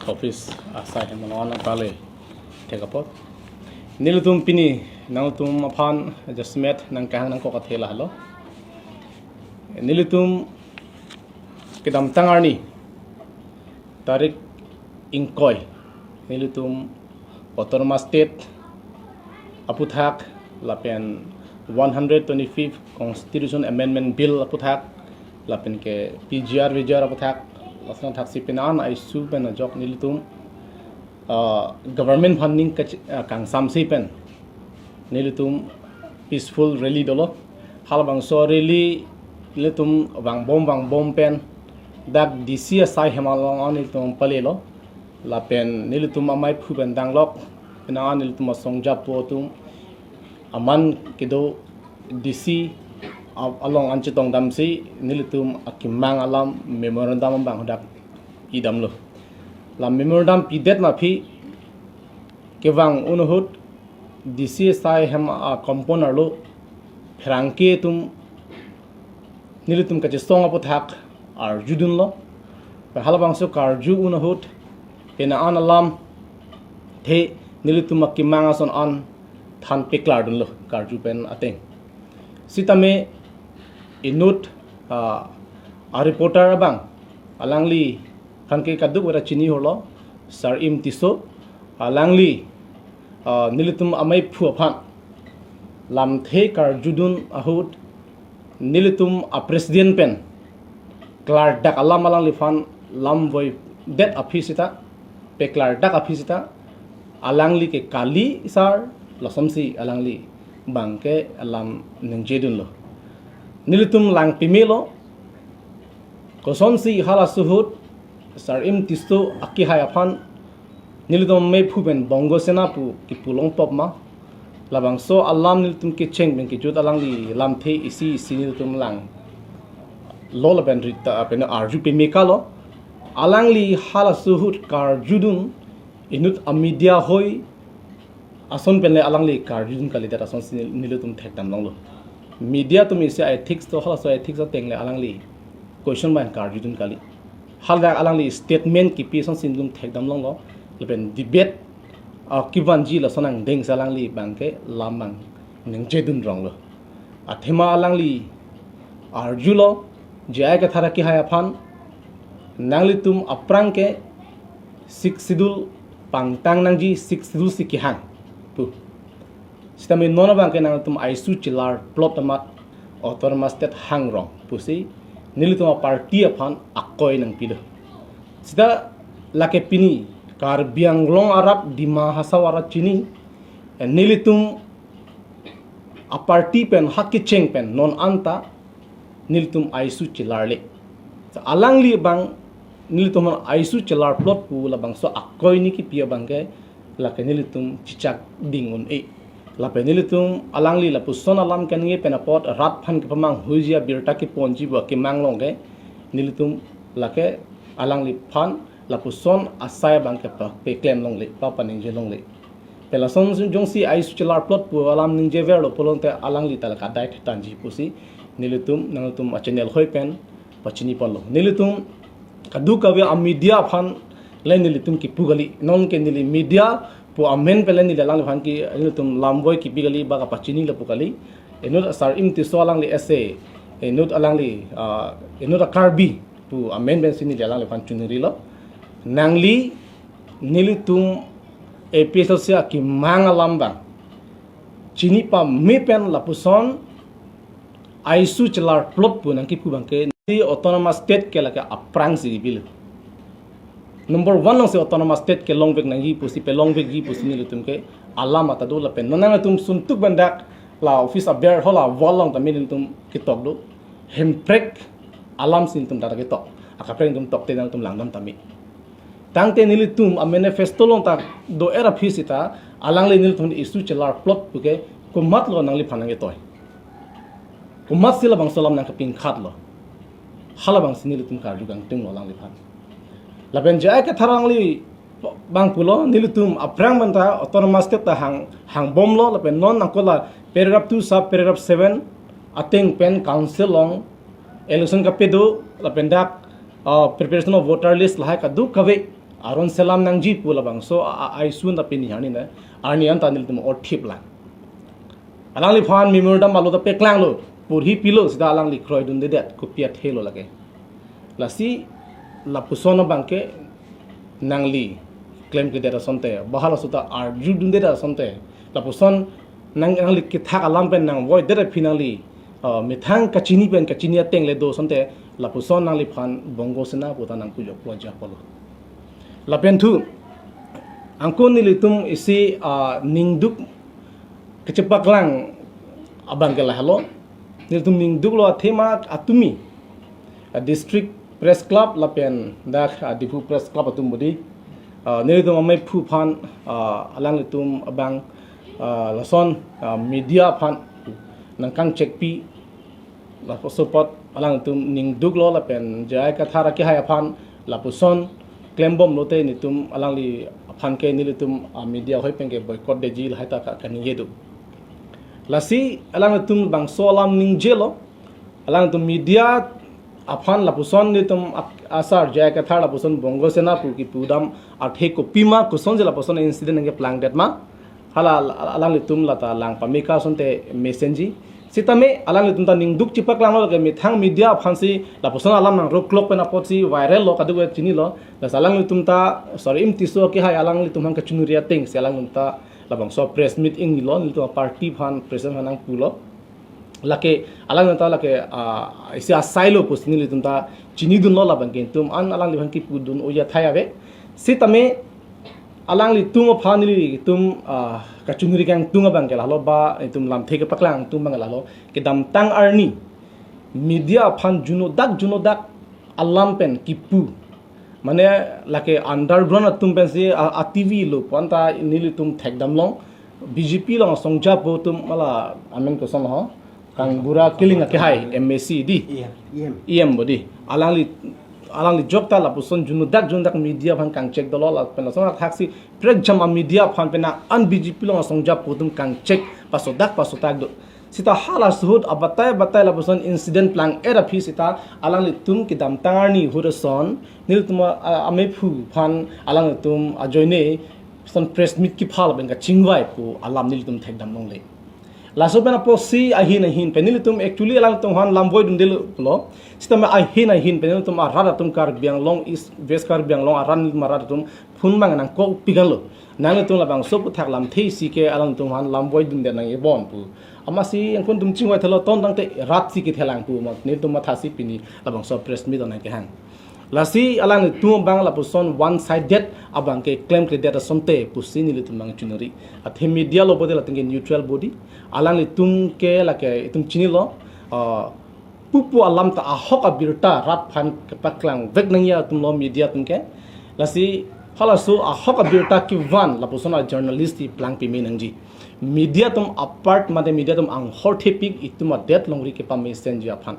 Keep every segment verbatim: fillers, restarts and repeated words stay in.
Office asai hem along an pale thek apot. Nelitum pini nangtum aphan jasemet nangkehang nangkok athe lahelo. Nelitum kedamtang arni tarik ingkoi, nelitum Autonomous State aputhak lapen one hundred twenty-fifth Constitution Amendment Bill aputhak lapen ke P G R V G R aputhak lason thaksi pini an issue pen ajok nelitum, ah, government aphan ning kach-, ah, kangsamsi pen nelitum peaceful rally dolo. Halabangso rally nelitum vangbom vangbom pen dak D C asai hem along an nelitum palelo. Lapen nelitum amei phu pen danglok pini an nelitum asong japo atum aman kedo D C a-, along an chetongdamsi nelitum akemang alam memorandum abang hadak pidamlo. La memorandum pidet ma aphi kevang un ahut D C asai hem a compound arlo pherangke atum nelitum kachesong aputhak arjudunlo. Halabangso karju un ahut pini an alamthe nelitum akemang ason an than peklardunlo karju pen ateng. Sitame inut, ah, a reporter abang alangliphan ke kadokave ta chini holo, Sar-im Tisso, alangli, ah, nelitum amei phu aphan lamthe karjudun ahut nelitum a president pen klardak alam alangliphan lamvoidet aphi seta, peklardak aphi seta, alangli ke kali sar, lasonsi alangli abang ke alam ningjedunlo. Nelitum lang pemelo, kosonsi halaso ahut Sar-im Tisso akehai aphan nelitum amei phu pen Bongo Sena pu kipu longpop ma. Labangso alam nelitum kecheng pen kejut alangli lamthe isi isi nelitum langlo lapen rita pen arju peme kalo. Alangli halaso ahut karjudun inut a media hoi ason pen le alangli karjudun kalidet asonsi nelitum thekdam longlo. Media atum isi ethics do, halaso ethics ateng le alangli question abang karjudun kali. Haladak alangli statement kipi asonsi nelitum thekdam longlo. Lapen debate, ah, kevanji lason angdengsi alangli abang ke lam abang ningjedun ronglo. Athema alangli arjulo, J I Kathar akehai aphan, nanglitum aphrang ke Sixth Schedule pangtang nangji, Sixth Schedule si kehang pu. Sitame non abang ke nangtum issue chelarplot amat Autonomous State hangrong pusi nelitum a party aphan akoi nangpilo. Seta lake pini Karbi Anglong arat, Dima Hasao arat chini, eh, nelitum a party pen ha kecheng pen non anta nelitum issue chelarle. Sa alangli abang nelitum issue chelarplot pu labangso akoi ni kipi abang ke lake nelitum chechak ding un-e. Lapen nelitum alangli lapuson alam kenangji pen apot rat aphan kepamanghuiji abirta keponji pu akemang along ke nelitum lake alangliphan lapuson asai abang ke pa-, peklem longle, papaningje longle. Pen lason jongsi issue chelarplot pu alam ningjeverlo pulote alangli ta lake adai thetanji pusi nelitum nangtum a channel hoi pen pachini ponlo. Nelitum kadokave a media aphan le nelitum kipu kali. Non ke neli media pu amen pen le neli alangliphan ke nelitum lamvoi kipi kali, ba kapachini lapu kali. Inut Sar-im Tisso alangli ese, inut alangli, ah, inut a Karbi pu amen pensi neli alangliphan chiningrilo. Nangli nelitum A P H L C akemang alam abang chini pame pen lapuson issue chelarplot pu nangkipu abang ke neli Autonomous State ke lake aphrangsi bilo. Number one alongsi Autonomous State kelongvek nangji pusi, pelongvekji pusi nelitum ke alam atadu lapen non nangtum suntuk pen dak la office aber hala wall along tame nelitum ketok do. Hemprek alamsi nelitum dak ketok. Akaprek nelitum tokte nangtum langdam tame. Tangte nelitum a manifesto along ta do-er aphi seta alangli nelitum issue chelarplot puke komatlo nangliphan nangketoi. Komatsi labangso alam nangkepingkhatlo. Halabangsi nelitum karju kangtunglo alangliphan. Lapen J I Kathar alangli abang pulo nelitum aphrang pen ta Autonomous State ta hang, hangbomlo lapen non angkola paragraph two sub paragraph seven ateng pen council along election kapedo lapen dak, ah, preparation of voter list lahai kadokave aron selam nangji pu labangso a, a, aisun ta pini arni na, arni anta nelitum orthip lang. Alangliphan memorandum alo ta peklanglo, porhi pilo, sita alangli kroidundedet, kopi athelo lake. Lasi lapuson abangke nangli klemkledet asonte, bahal asuta arjudundedet asonte, lapuson nang, nangli kethak alam pen nangvoidet aphi nangli, uh, methang kachini pen kachini ateng le do asonte, lapuson nangliphan Bongo Sena puta nangpujok ploja polo. Lapen thu, angkon nelitum isi, uh, ningduk kechepaklang abangke lahelo. Nelitum ningduklo athema atumi, uh, District Press Club lapen dak, uh, Diphu Press Club atum bodi. Uh, nelitum amephu aphan, uh, alanglitum abang, uh, lason, uh, media aphan nangkangchekpi, lapuson apot alangtum ningduklo lapen J I Kathar akehai aphan lapuson klembomlote nelitum alangli aphan ke nelitum, ah, media ahoi pen ke boycott detji lahai ta ka, kaningje do. Lasi alangtum bangso alam ningjelo, alangtum media aphan lapuson nelitum ak-, asar J I Kathar lapuson Bongo Sena pu kipudam athe kopima kosonsi lapuson incident nangkeplangdetma, hala al-, al-, alanglitum lata lang pameka asonte mesenji. Sitame alanglitum ta ningduk chepaklanglo lake methang media aphansi lapuson alam nangruklok pen apotsi viral lo, kadokave chinilo. Lasi alanglitum ta, sorry, Imtiso akehai alanglitum aphan kachinuri atengsi alanglitum ta labangso press meet ingnilo, nelitum party aphan president aphan nangpulo. Lake alanglitum ta lake, ah, isi asailo pusi nelitum ta chinidunlo labangke itum an alangliphan kipudun oya thai ave. Sitame alanglitum aphan nelitum, ah, kachinuri kangtung abangke lahelo ba itum lamthe kepaklang atum abangke lahelo, kedamtang arni media aphan junodak junodak alam pen kipu. Mane lake underground atum pensi a, a T V lo pu anta nelitum thekdamlong. B J P along asong japo atum mala amen koson ho. Kangbura Killing akehai M A C di. E M. E M bodi. Alangli, alangli jokta lapuson junodak junodak media aphan kangchek dolo lapen lason athaksi prekjam a media aphan pena an B J P along asong japo atum kangchek pasodak pasotak do. Sita hala suhut abatai abatai lapuson incident plang-et aphi sita alanglitum kedamtang arni ahut ason nelitum a, a, amephu aphan alanglitum ajoine son press meet kiphal pen kachingvai pu alam nelitum thekdamlongle. Laso pen apotsi ahin ahin pen nelitum actually alangtum aphan lam voidundelo. Sitame ahin ahin pen nelitum arat atum Karbi Anglong East, West Karbi Anglong arat nelitum arat atum phone abang nangkokpikanglo. Nanglitum labangso aphuthak lamthe isi ke alangtum aphan lam voidundet nangji bon pu. Amatsi angkon atum chingvai thelo ton tangte rat si kethelang pu amat nelitum mathasi pini labangso press meet nangkehang. Lasi alanglitum abang lapuson one sided abangke klemkledet asonte pusi nelitum abang chinuri. Athe media lo bodi latum ke neutral bodi. Alanglitum ke lake itum chinilo, ah, pupu alam ta ahok abirta rat aphan kepaklangvek nangji atumlo media atum ke. Lasi halaso ahok abirta kevan lapuson a journalist ti plang pime nangji. Media atum apart mate media atum anghor thepik itum adet longri kepamesenji aphan.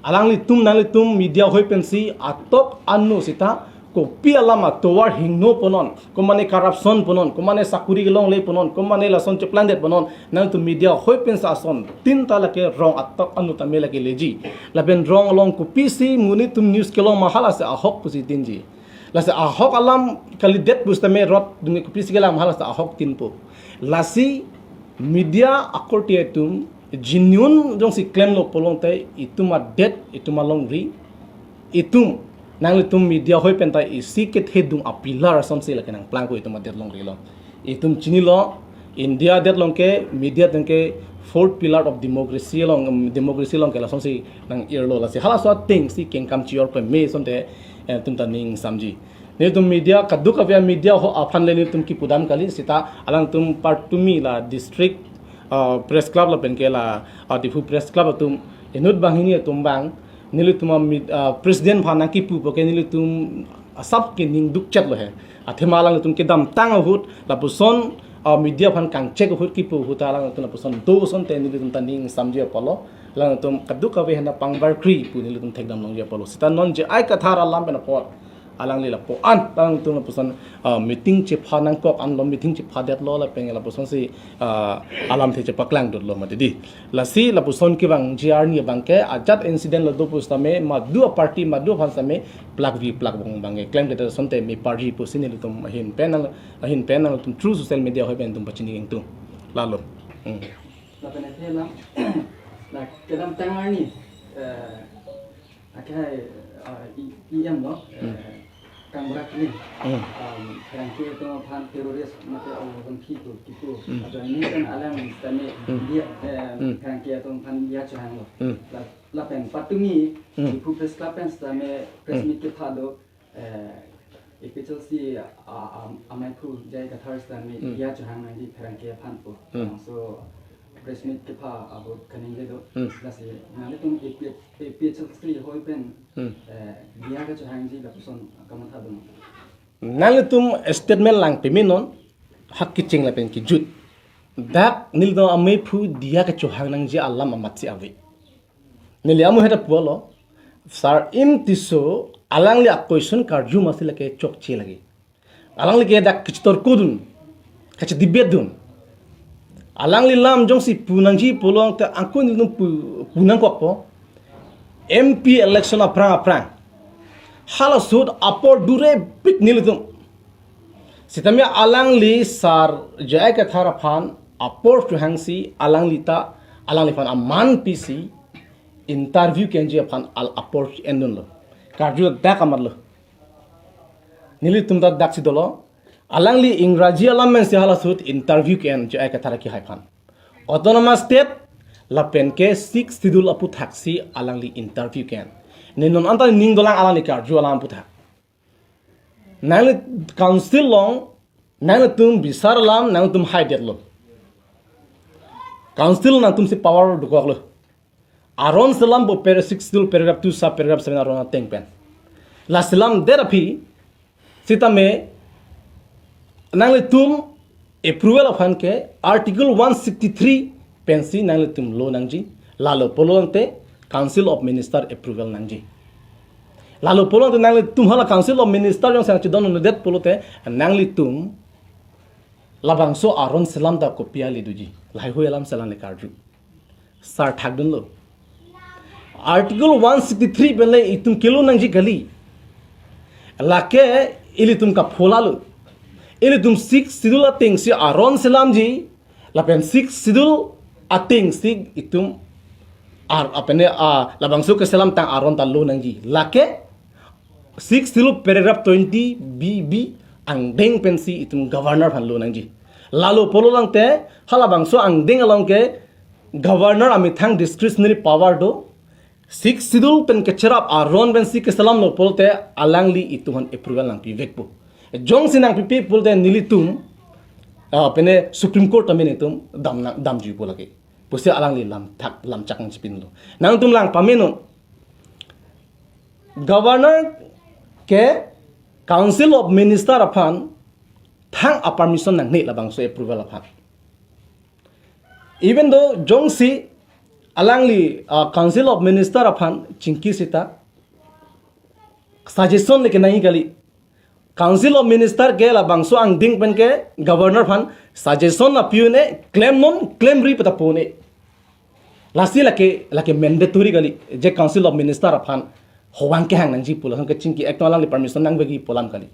Alanglitum nanglitum media ahoi pensi atok anu sita kopi alam atovar hingno punon, komane corruption punon, komane sakuri kelongle punon, komane lason cheplangdet punon, nangtum media ahoi pensi asontin ta lake rong atok anu tame lake leji. Lapen rong along kopisi monit atum news kelong ma halasi ahok pusi tinji. Lasi ahok alam kalidet pusitame rot dunge kopisi kelang ma halasi ahok tinpo. Lasi media akorte atum genuine jongsi klemlo pulote itum adet, itum alongri, itum nanglitum media ahoi penta isi kethedung a pillar asonsi lake nangplangpo itum adet longrilo. Itum chinilo, India adet along ke media atum ke fourth pillar of democracy along, um, democracy along ke lasonsi nang-irlo. Lasi halaso atengsi kengkam chior peme asonte, eh, itum ta ning samji. Nelitum media kadokave media ho aphan le nelitum kipudam kali sita alangtum patumi la district, ah, press club lapen ke la, ah, Diphu press club atum inut banghini atum abang nelitum a mid-, ah, president aphan nangkipupo ke nelitum asap ke ningduk chetlo he. Athema alangtum kedamtang ahut lapuson, ah, media aphan kangchek ahut kipu ahut alangtum lapuson do asonte nelitum ta ning samji apotlo. Alangtum kadokave hena pangbarkri pu nelitum thekdamlongji apotlo. Sita non J I Kathar alam pen apot Alangli lapu-an, alangtum lapuson, ah, meeting chepha nangkok anlo, meeting chepha detlo lapen lapusonsi, ah, alamthe chepaklangdunlo mati di. Lasi lapuson kevangji arni abangke ajat incident lo do pusitame madu aparty madu aphan sitame plakvi plakbong abangke klemkledet asonte meparji pusi nelitum ahin pen nang, ahin pen nangtum through social media ahoi pen nangtum pachini ingtung. Lalo. Hmm. Lapen athe alam, la kedamtang arni, eh, akhai, eh, E M lo, eh, Hmm. Kangbura Killing. Hmm. Um, pherangke atum aphan terrorist mate awo bangki tu kipu. Hmm. Ajoine kan alang sitame Hmm. dia, eh, Hmm. pherangke atum aphan dia chohanglo. Hmm. La, lapen patumi, Hmm. Diphu Press Club pen sitame press Hmm. meet kepha do, eh, A P H L C a, a, amaiphu J I Kathar sitame Hmm. dia chohang nangji pherangke aphan pu. Hmm. So press meet kepha ahut kaningje do. Hmm. Lasi nanglitum A P, A P H L C ahoi pen Hmm. eh, dia kachohangji lapuson kamatha do. Nanglitum statement lang pamenon, hak kecheng lapen kejut. Dak nelitum amaiphu dia kachohang nangji alam amatsi ave. Neli amu heta pulo, Sar-im Tisso alangli a-question karju masi lake chokche lagi. Alangli ke dak kachitorkodun, kachidebate dun. Alangli alam jongsi pu nangji pulote angkun nelitum pu, pu nangkokpo. M P election aphrang aphrang. Hala ahut apor durepik nelitum. Sitame alangli Sar J I Kathar aphan apor chohangsi alangli ta alangliphan aman pisi interview kenji aphan al apor endunlo. Karju dak amatlo. Nelitum ta daksi dolo. Alangli Ingraji alam mensi hala ahut interview ke-en J I Kathar kehai aphan. Autonomous State lapen ke Sixth Schedule aphuthaksi alangli interview ke-en. Ne non anta ning dolang alangli karju alam aphuthak. Nangli council along, nanglitum bisar alam, nanglitum haidetlo. Council nangtumsi power dokoklo. Aron selam bo per Sixth Schedule paragraph two sub paragraph seven aron ateng pen. La selamdet aphi sitame nanglitum approval aphan ke Article one sixty-three pensi nanglitum lo nangji. Lalo pulote Council of Minister approval nangji. Lalo pulote nanglitum hala Council of Minister jongsi nangchedondedet pulote nanglitum labangso aron selam ta kopi ale doji. Lahai hui alam selam le karju. Sar thakdunlo. Article one sixty-three pen le itum kelo nangji kali. Lake ilitum kapholalo. Ilitum Sixth Schedule atengsi aron selamji. Lapen Sixth Schedule atengsi itum ar apene a labangso keselamtang aron ta lo nangji. Lake Sixth Schedule paragraph twenty B B angdeng pensi itum governor aphan lo nangji. Lalo pulo tangte halabangso angdeng along ke governor amethang discretionary power do. Sixth Schedule pen kecherap aron pensi keselamlo pulote alangli itum aphan approval nangpivekpo. Jongsi nangpipe pulote nelitum, ah, pene Supreme Court tame nelitum dam nang, damjuipo lake. Pusi alangli lamthak lamchak nangchipinlo. Nangtum lang pamenon. Governor ke Council of Minister aphan thang a-permission nangne labangso approval aphan. Even though jongsi alangli, uh, Council of Minister aphan chingki sita suggestion le kenangji kali. Council of Minister ke labangso angdeng pen ke governor aphan suggestion nangpi un-e, klemnon klemri pu ta pu un-e. Lasi lake, lake mandatory kali, je Council of Minister aphan hovang kehang nangji pulo, hang kechingki ekto alangli permission nangvekji pu alam kali.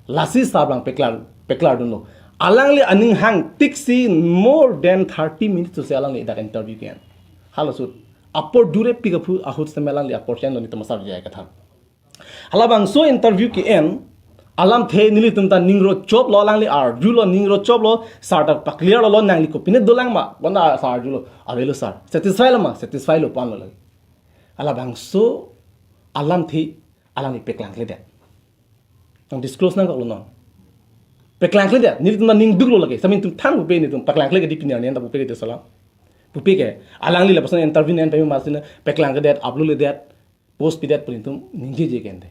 Lasi sar abang peklar, peklardunlo. Alangli aning hangtiksi more than thirty minutes si alangli dak interview ke-en. Hala ahut apor durepik aphu ahut sitame alangli apor ke-enlo nelitum asar J I Kathar. Halabangso interview ke-en alamthe nelitum ta ning rochoplo, alangli arjulo ning rochoplo, sar ta pa-clear lo, nangli kopine dolang ma, konat sar arjulo, avelo sar. Satisfy lo ma, satisfy lo pu anlo lake. Halabangso alamthe alangli peklangkledet. Nang disclose nangkoklo non. Peklangkledet, nelitum ta ning duklo lake, sitame nelitum than pupe nelitum, peklangkle ke di pini arni anta pupe ke de salam. Pupe ke, alangli lapuson interview en peme masi na peklangkledet, aplo ledet, post pidet pu nelitum ningjeje ke ante.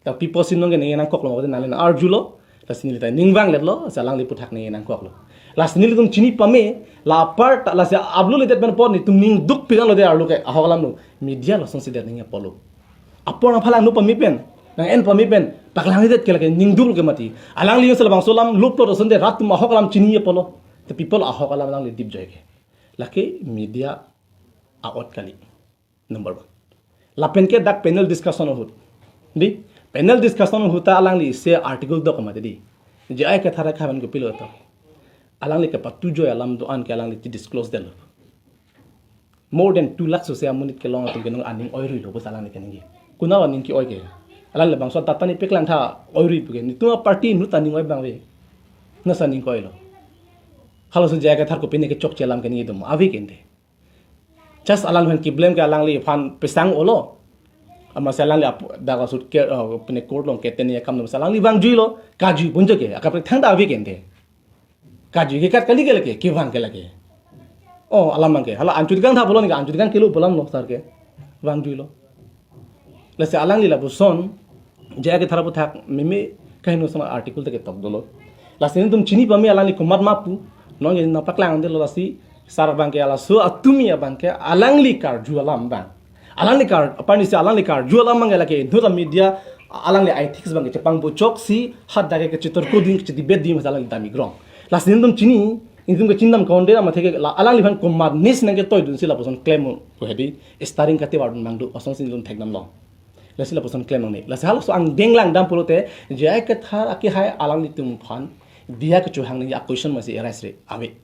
Ta pi post si non ke ningje nangkoklo, mate nangli nang arjulo, lasi neli ta ning vangletlo, lasi alangli aphuthak ningje nangkoklo. Lasi nelitum chini pame, la apar ta, lasi aplo ledet pen apor nelitum ning duk pilang lo de arlo ke, ahok alam lo, media lasonsi det ningje apotlo. Apor nangphalangno pame pen, Nang-en pame pen paklang hidet ke lake ningdul ke mati. Alangli jongsi labangso alam luplo ason te rat atum ahok alam chini apotlo. The people ahok alam alangli dip joi ke. Lake media a-ot kali. Number one. Lapen ke dak panel discussion ahut. Di, panel discussion ahut ta alangli isi article do ke mati di. J I Kathar akhavan kopilo to. Alangli kepatujoi alam do-an ke alangli ti disclose detlo. More than two lakh sose amonit kelong atum ke non aning oiruilo pusi alangli keningje. Konat aning ke-oi ke. Alangli labangso data ni paklang tha oirui pu ke. Netum aparty inut aning oi abang ave. Nasa aning ke-oilo. Halaso J I Kathar kopine kechokche alam keningje dum. Ave ke ante. Just alangli aphan keblame ke alangliphan pesang olo. Amatsi alangli ap-, dak asut ke, uh, pine court along ketene akam dum si alangli vangjuilo, kajui pon jo ke, akaprek thangta ave ke ante. Kajui ke kat kali ke lake, kevang ke lake. Oh, alam abang ke. Hala anchut gang tha pulo ni ke, anchut gang kelo pu alamlo sar ke. Vangjuilo. Lasi alangli lapuson, J I Kathar aputhak meme kaheno sama article ta ketok dolo. Lasi netum chini pame alangli komat ma pu, non ke nangpaklang detlo lasi, sar abang ke halaso atum abang ke, alangli karju alam abang. Alangli kar, apar ni si alangli karju alam abang ke lake, inut amedia, alangli ethics abang ke chepangbochok si, hadak ke chetor koding, chedebate ding, alangli dam ikrong. Lasi netum chini, netum ke chindam konde, amathe ke, la, alangliphan komat nis nangketoi dunsi lapuson claim, ko hedi, starring kate vardun mangdu, asonsi netum thekdamlo. Lasi lapuson claim nangne. Lasi halaso angdeng langdam pulote, J I Kathar akehai alanglitum aphan, diya kechohang nangji a-question masi arise re, ave.